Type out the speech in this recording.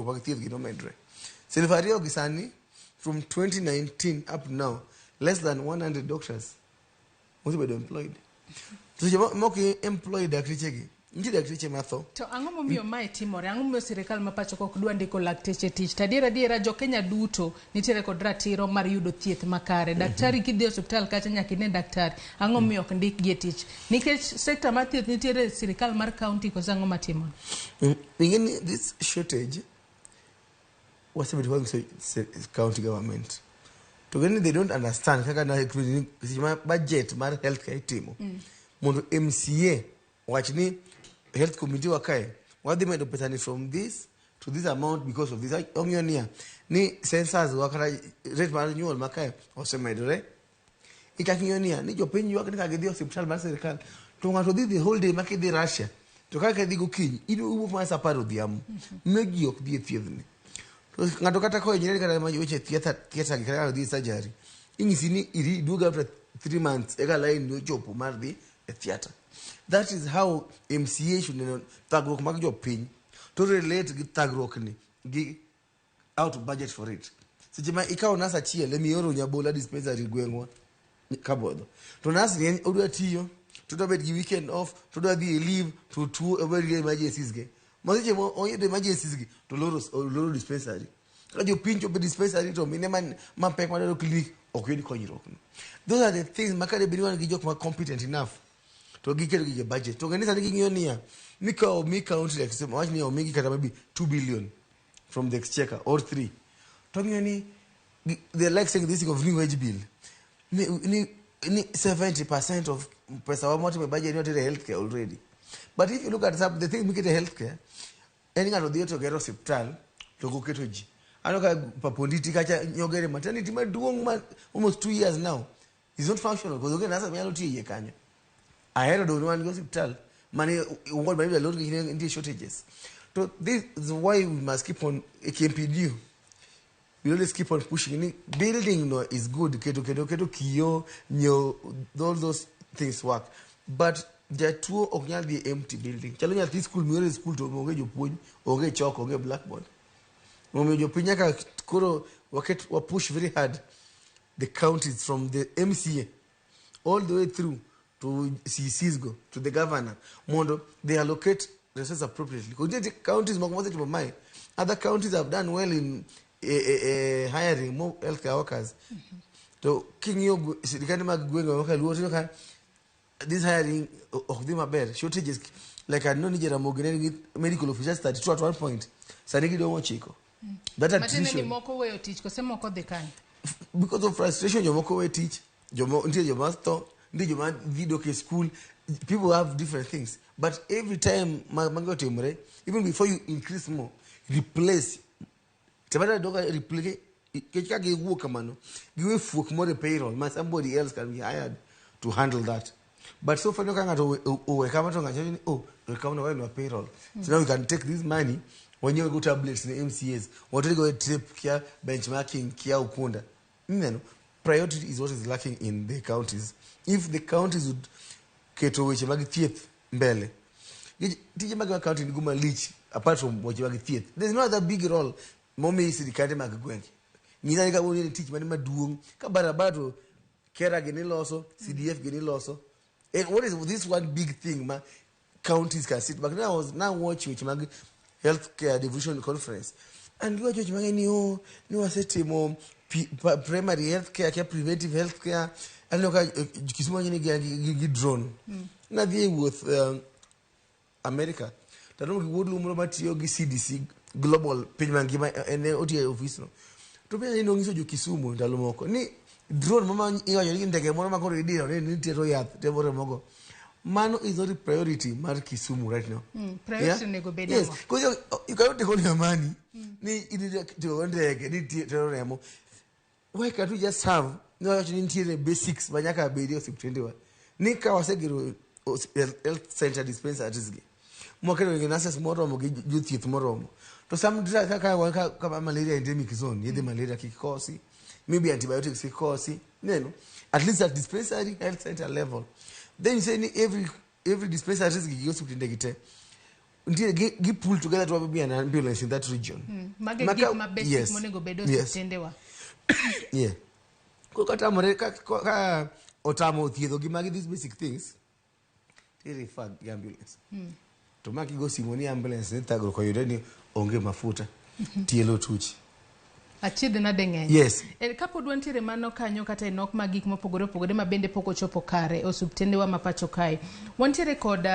Mag thieth gi nomedre. Silf ariyo gi sani, from 2019 up to now, less than 100 doctors osebedo employed. To seche mok employed dakteche gi, nitie dakteche matho. To ang'o momiyo mae timore? Ang'o momiyo sirikal ma pacho ka ok dwa ndiko lakteche tich? To adier adiera jo Kenya duto nitiere kod ratiro mar yudo thieth makare. Daktari kidhi e osiptal kacha nyaka ine daktari. Ang'o momiyo ok ndikgi e tich? Nikech sekta mar thieth nitiere e sirikal mar county koso ang'o matimore? Ing'e ni this shortage wasebedo ka wanyiso county government to gin ni they don't understand kaka na explain ni seche ma budget mar healthcare itimo mondo MCA owach ni health committee wa kae wadhi medo pesa ni from this to this amount because of this. Ong'iyo niya ni census wa kata rate mar nyuol ma kae osemedore. Ichak ing'iyo niya ni jopiny ywak ni ka gidhi e osiptal mar sirikal to ng'ato dhi the whole day ma kidhi Russia to kaka idhi gokinyi in iwuok mana saa 10 odhiambo, miyo ji ok dhi e thiedhni. To ng'ato kata kohinyore kata ma weche theatre theatre gi kata dhi surgery, inyisi ni iri iduog after 3 months eka line ni ochopo mar dhi e theatre. That is how MCA should neno thagruok mag jopiny to relate gi thagruok ni gi how to budget for it. Seche ma ikawo nas achiel emioro Nyabola dispensary gweng'wa Kabodho, to nas ni en odwa tiyo to odwa bet gi weekend off, to odwa dhi e leave, to tuo obed gi emergencies ge ma seche ma oyudo emergencies gi to oloro dispensary. Ka jopiny chopo e dispensary to mine man mapek madwaro clinic ok yud konyruok no. Those are the things ma kade bed ni wan gi jok ma competent enough to giketo gige budget to ng'eni sani ging'iyo niya ni ka omi county, like wach ni omigi kata maybe 2 billion from the exchequer or 3, to ng'iyo ni they like saying this thing of new wage bill ni 70% of pesa wa motimo e budget ni otere healthcare already. But if you look at some the things mikete healthcare, en ng'ato dhi to gero osiptal to ok oketo ji. Aneno ka Paponditi kacha nyogere maternity maduong' ma almost 2 years now is not functional because onge nurses manyalo tiyo iye kanyo. Ahero dong' wan gi osiptal mane ward mane idwa lor nikech nitie shortages. To this is why we must keep on KMPDU, we always keep on pushing ni building no is good, keto keto keto kiyo nyiewo, all those things work, but jatuo ok nyal dhi e empty building. Chalo nyathi school mioro e school to onge jopuonj, onge chalk, onge blackboard. Omiyo jopiny nyaka koro waket wa push very hard the counties, from the MCA all the way through to CCs go to the governor, mondo they allocate resources appropriately. Because nitie counties moko mosetimo mae. Other counties have done well in hiring more healthcare workers. To king'iyo sirikande mag gwenge maka Luo, tineno ka this hiring ok dhi maber. Shortages, like I know ni Jaramogi ne nigi medical officers 32 at one point, sani gidong' 9. That Matiende ni attrition. Moko weyo tich kose moko dhi kanye? Because of frustration, jomoko we tich, jomo nitie joma tho, nitie joma dhi dok e school. People have different things, but every time ma magi otimore, even before you increase more, replace temata doka replace, nikech ka giwuok kamano giwe fuok moro e payroll ma somebody else can be hired to handle that. But so far ka ng'ato owe kama to ng'ato ni, "Oh, we kama wenwa payroll, so now we can take this money wanyiew go tablets ne MCAs, watergo e trip kia benchmarking kia Ukunda." Neno priority is what is lacking in the counties. If the counties would keto weche mag thieth mbele. Tije mag county nigo malich. Apart from weche mag thieth, there's no other big role momi sirikande mag gwenge. Nyisa ni kawuono ni tich mane maduong' ka barabara to KeRRA gini loso, CDF gini loso. And what is this one big thing ma counties can sit back? Now I was now watch weche mag healthcare devolution conference and giwacho weche mang'eny ni, oh, ni wasetimo primary healthcare kia preventive healthcare. Aneno ka Kisumu wacho ni gi drone. Nadhi e wuoth America to aromo gi wuod luo moro matiyo gi CDC global piny mangima, en otiyo e ofis no to penja ni nong'iso jo Kisumu ndalo moko ni drone mama iwacho ni ndege moro ma koro idiro ni nitero yath temo remogo, mano is not a priority mar Kisumu right now. Priority onego bed Yes, ang'o? because you cannot take all your money ni idhi tiyo go ndege ni tero remo. Why can't we just have ni wacho ni nitiere basics ma nyaka bedi e osiptendewa, ni ka wasegero health center dispensaries gi mwaketo gi nurses moromo gi jothieth moromo, to some drug kaka wan kama malaria endemic zone, yedhe malaria kik kosi, maybe antibiotics kik kosi neno at least at dispensary health center level. Then you say ni every dispensaries gi osiptende gi te Nitie gi pull together to be an ambulance in that region. Mage Maka- gik ma basic monego bed e osiptendewa. Yeah. Koro katamore ka otamo thiedho gi magi these basic things, ti refer gi ambulance. To ma kigo simu ni ambulance ni thagruok oyude ni onge mafuta, tielo otuch. Achiedh nade ng'eny. Yes. Kapod wantiere mano kanyo kata e nok mag gik mopogore opogore ma bende pok ochopo kare e osiptendewa ma pacho kae. Wantiere kod